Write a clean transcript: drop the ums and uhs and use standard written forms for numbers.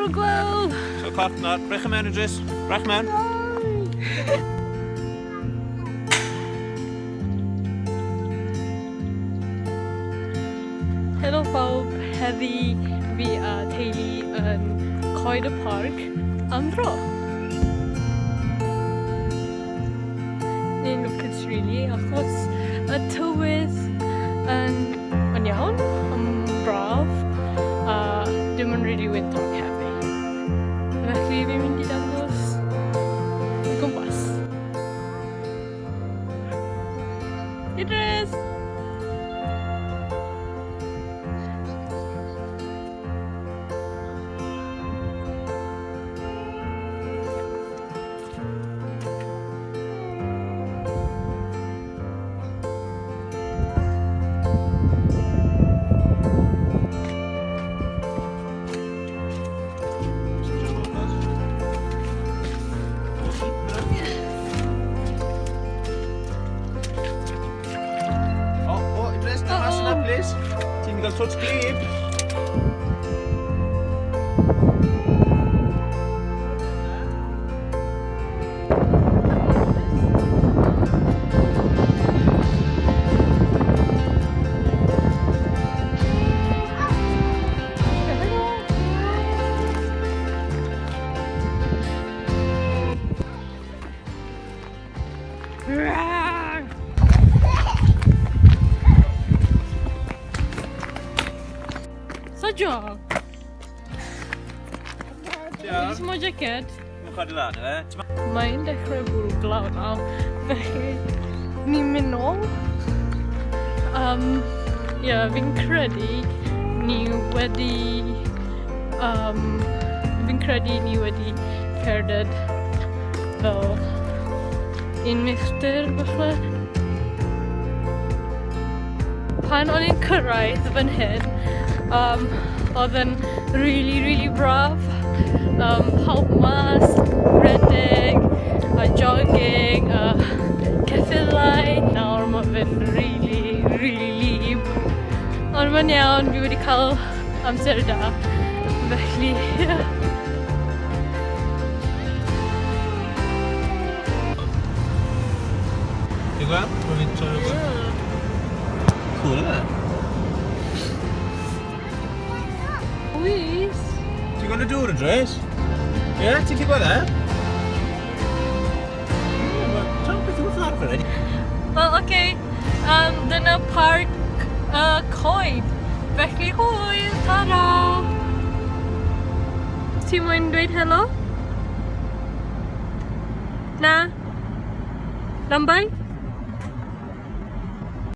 bwrw glaw! So cloc nawr, brech mewn Idris, brech mewn. Helo pawb, heddi fi a teulu yn Coed y Parc am dro. Ni'n lwcus really achos y tywydd yn, yn iawn, yn braf a dim yn really wyntog heddi. Felly fi'n mynd i dangos o gwmpas. Idris! O, o, Idris, na mas yna, please. Ti'n gael twtsh glib. Saja! Ti'n mo jacket? Mae'n chwarae lan, efe? Mae'n dechrau bwrw glaw nawr, felly ni'n mynd nôl. Yeah, fi'n credu ni wedi... Fi'n credu ni wedi cerdded fel un milltir falle. Pan o'n i'n cyrraedd fan hyn, oedd yn really, really braf. Pawb mas, rhedeg, a jogging, a ceffylau. Nawr mae fe'n really, really wlyb. Ond mae'n iawn, fi wedi cael amser da. Felly, yeah. Ti'n gweld? Mae'n mynd trwy'r Cool, yna. Wys. Ti'n gweld y dŵr, Idris? Ie, yeah, ti'n gweld e? Ti'n beth yw'r ffordd fel Wel, oce. Okay. Dyna parc coed. Felly hwyl, tara! Ti moyn dweud helo? Na? Lambai?